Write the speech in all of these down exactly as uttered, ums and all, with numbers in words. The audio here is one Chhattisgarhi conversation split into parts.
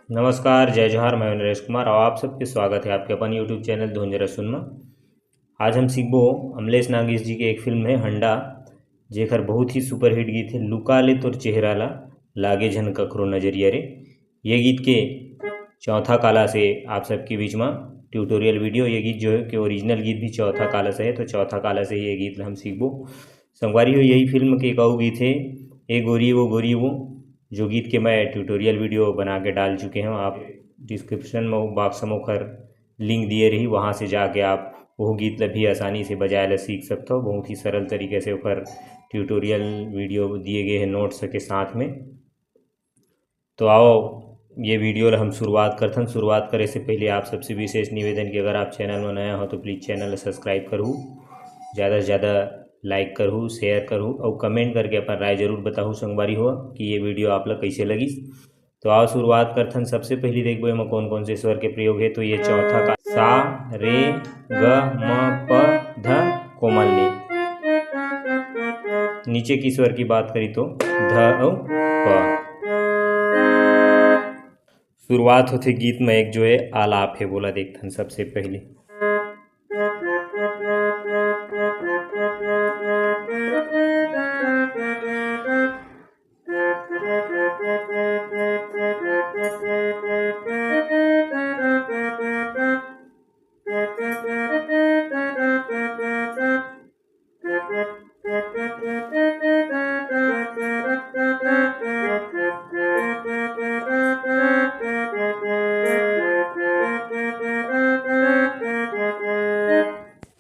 नमस्कार, जय जोहार, मैं नरेश कुमार और आप सबके स्वागत है आपके अपन YouTube चैनल धुंझरसुन में। आज हम सीखबो अमलेश नागेश जी के एक फिल्म है हंडा, जेकर बहुत ही सुपरहिट गीत है लुका ले तोर चेहरा ला, लागे झन ककरो नजरिया रे। ये गीत के चौथा काला से आप सबके बीच में ट्यूटोरियल वीडियो। ये गीत जो है कि ओरिजिनल गीत भी चौथा काला से है, तो चौथा काला से ही ये गीत ला हम सीखबो। संगवारी हो, यही फिल्म के एक अउ गीत है, ए गोरी वो गोरी वो, जो गीत के मैं ट्यूटोरियल वीडियो बना के डाल चुके हूँ। आप डिस्क्रिप्शन में बॉक्स में ओकर लिंक दिए रही, वहाँ से जाके आप वो गीत ला भी आसानी से बजाए ला सीख सकते हो। बहुत ही सरल तरीके से ओकर ट्यूटोरियल वीडियो दिए गए हैं नोट्स के साथ में। तो आओ, ये वीडियो ला हम शुरुआत करथन। शुरुआत करे से पहले आप सबसे विशेष निवेदन कि अगर आप चैनल में नया हो तो प्लीज चैनल ला सब्सक्राइब करहू, ज़्यादा से ज़्यादा लाइक करहू, शेयर करहू और कमेंट करके अपन राय जरूर बताहू संगवारी हो कि ये वीडियो आप ला कैसे लगिस। तो आओ शुरुआत करथन। सबसे पहले देखबो एमा कौन कौन से स्वर के प्रयोग है। तो ये चौथा का सा, रे, ग, म, प, ध, कोमल नी। नीचे की स्वर की बात करी तो ध अउ प। शुरुआत होथे गीत में एक जो है आलाप है, बोला देखथन सबसे पहले।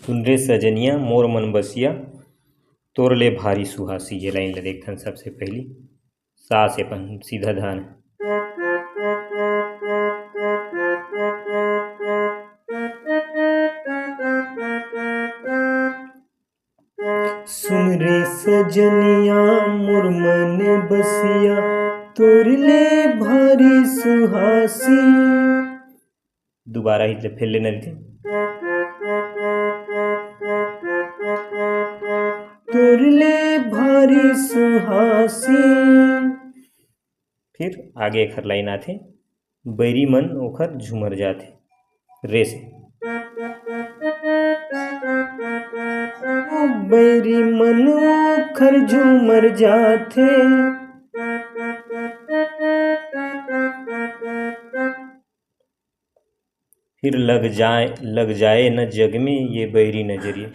सुन रे सजनिया मोर मन बसिया, तोर ले भारी सुहासी। ये लाइन ले देखथन सबसे पहली। सा से अपन सीधा धान। सुन रे सजनिया मोर मन बसिया, तोर ले भारी सुहासी। दोबारा ही ले, फिर लेना रहिथे। तोर ले भारी सुहासी। फिर आगे एखर लाइन आथे, बैरी मन ओखर झूमर जाथे। रे से। बैरी मन ओखर झूमर जाथे। फिर लग जाए, लग जाए न जग में ये बैरी नजरिया।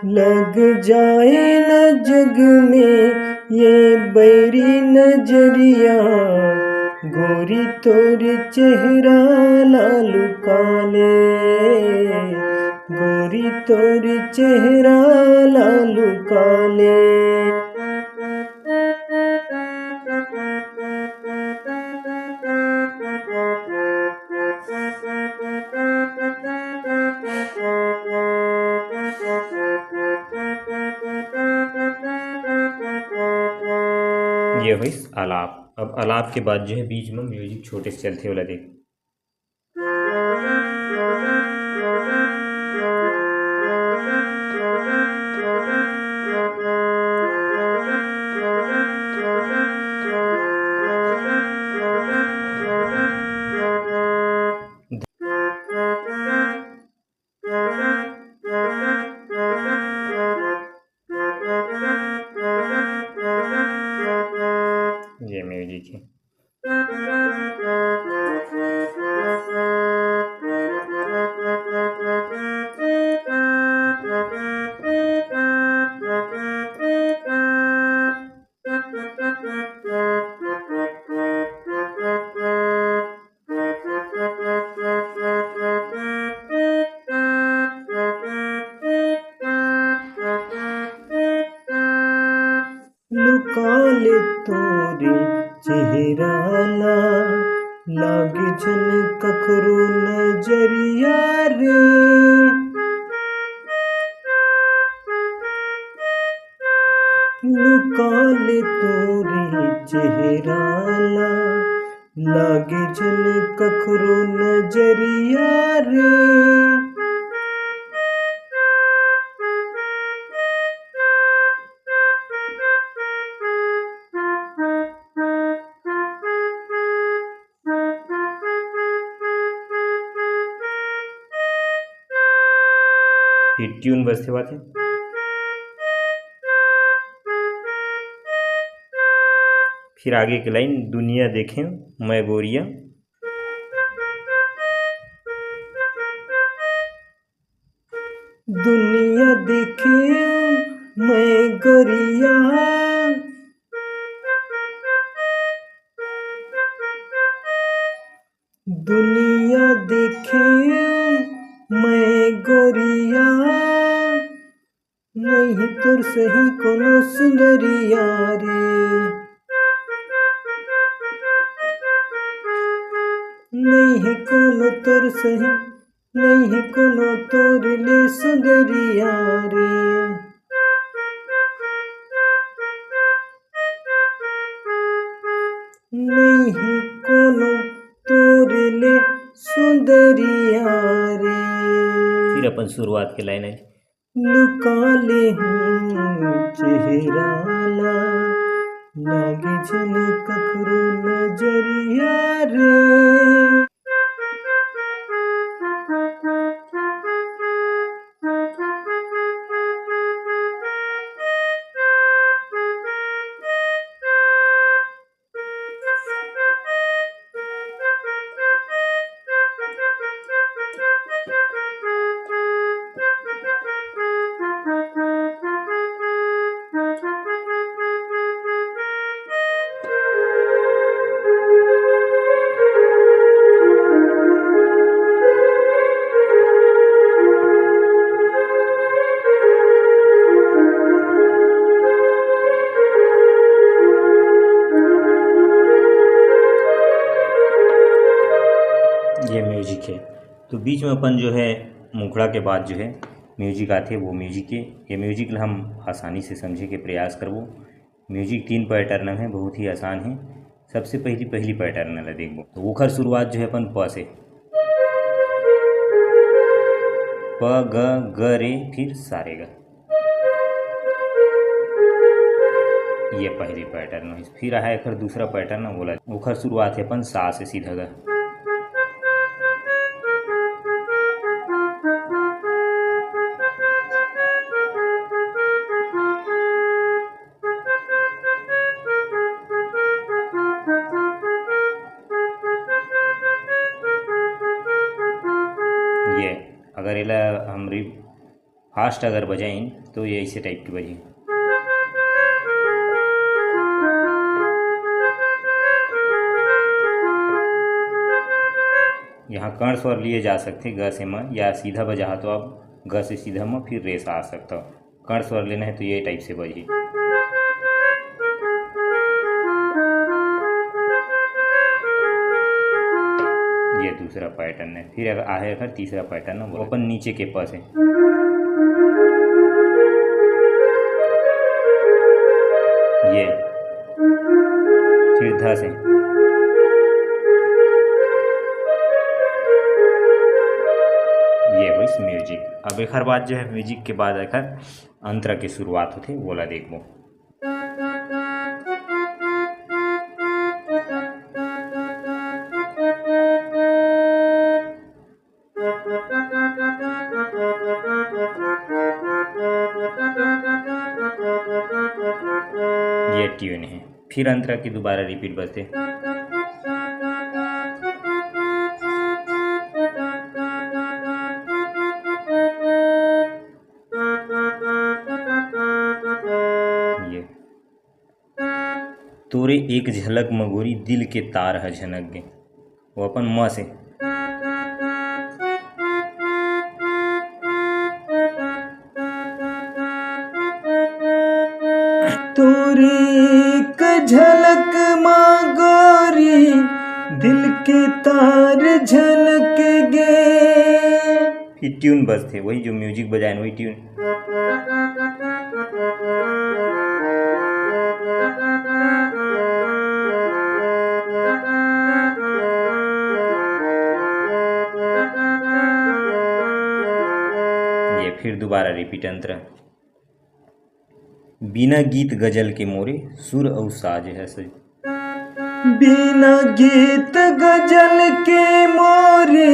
लग जाए न जग में ये बैरी नजरिया, गोरी तोर चेहरा ला लुका ले, गोरी तोर चेहरा ला लुका ले। ये होइस आलाप। अब आलाप के बाद जो है बीच में म्यूजिक छोटे से चलथे, ओला देख। ये म्यूजिक है। लुका ले तोरे चेहरा ला, लागे झन ककरो नजरिया रे। लुका ले तोरे चेहरा ला, लागे झन कखरो नजरिया रे। फिर ट्यून बजथे बात हे। फिर आगे के लाइन, दुनिया देखे मैं गोरिया। दुनिया देखे मैं गोरिया, दुनिया देखे मैं गोरिया, नहीं तोर सही कोनो सुंदरिया रे। नहीं कोनो तोर सही, नहीं कोनो तोर ले सुंदरिया रे। नहीं कोनो तोर ले सुंदरिया रे। फिर अपन शुरुआत के लाइन है, लुका ले हूँ चेहरा ला, लागे झन कखरो नजरिया रे। ये म्यूजिक है। तो बीच में अपन जो है मुखड़ा के बाद जो है म्यूजिक आथे, वो म्यूजिक के, ये म्यूजिक ला हम आसानी से समझे के प्रयास करबो। म्यूजिक तीन पैटर्न है, बहुत ही आसान है। सबसे पहली, पहली पैटर्न ला देखबो। तो ओखर शुरुआत जो है अपन प से, प ग ग रे फिर सा रे गा। ये पहली पैटर्न है। फिर आहा एखर दूसरा पैटर्न, बोला ओखर शुरुआत है अपन सा से सीधा गा। ये अगर एला हम रि-, फास्ट अगर बजाइन तो ये ऐसे टाइप के बजी। यहाँ कर्ण स्वर लिए जा सकथे ग से म, या सीधा बजाहा तो आप ग से सीधा म फिर रे सा आ सकता हो। कर्ण स्वर लेना है तो ये टाइप से बजी। ये दूसरा पैटर्न है। फिर अगर आहे अगर तीसरा पैटर्न है, वो अपन नीचे के प से। ये फिर ध से। ये होइस म्यूजिक। अब एखर बाद जो है म्यूजिक के बाद एखर अंतरा के शुरुआत होथे, वोला देखबो। ये ट्यून है। फिर अंतरा की दोबारा रिपीट बजथे। ये तोरे एक झलक म गोरी दिल के तार ह झनक गे। वो अपन म से। तोरे एक झलक म गोरी दिल के तार झनक गे। फिर ट्यून बजथे, वही जो म्यूजिक बजाए न, वही ट्यून। फिर दोबारा रिपीट अंतरा। बिना गीत गजल के मोरे सुर अउ साज हस। बिना गीत गजल के मोरे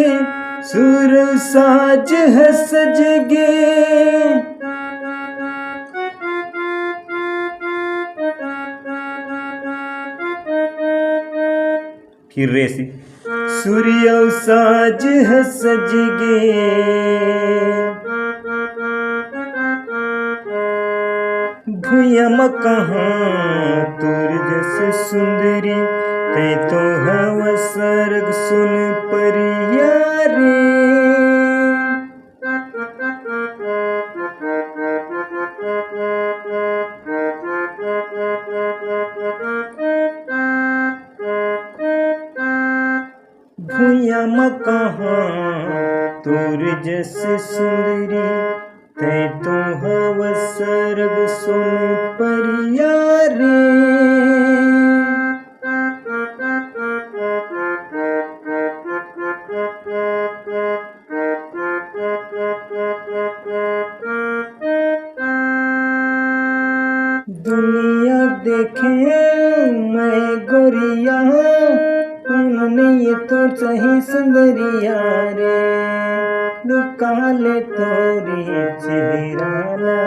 सुर साज हस जगे। फिर रे से। सुर अउ साज हस जगे। भुइयां म कहां तोर जस सुंदरी, तैं तो हव सरग सुन परिया रे। भुइयां म कहां तोर जस सुंदरी, तैं तो हव सरग सुन परिया रे। दुनिया देखे मैं गोरिया, कोनो नइये तोर सही सुंदरिया रे। लुका ले तोरे चेहरा ला,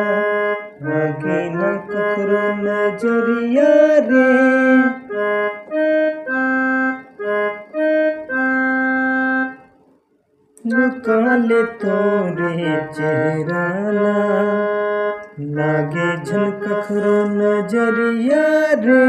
लागे न ककरो नजरिया रे। लुका ले तोरे चेहरा ला, लागे झन ककरो नजरिया रे।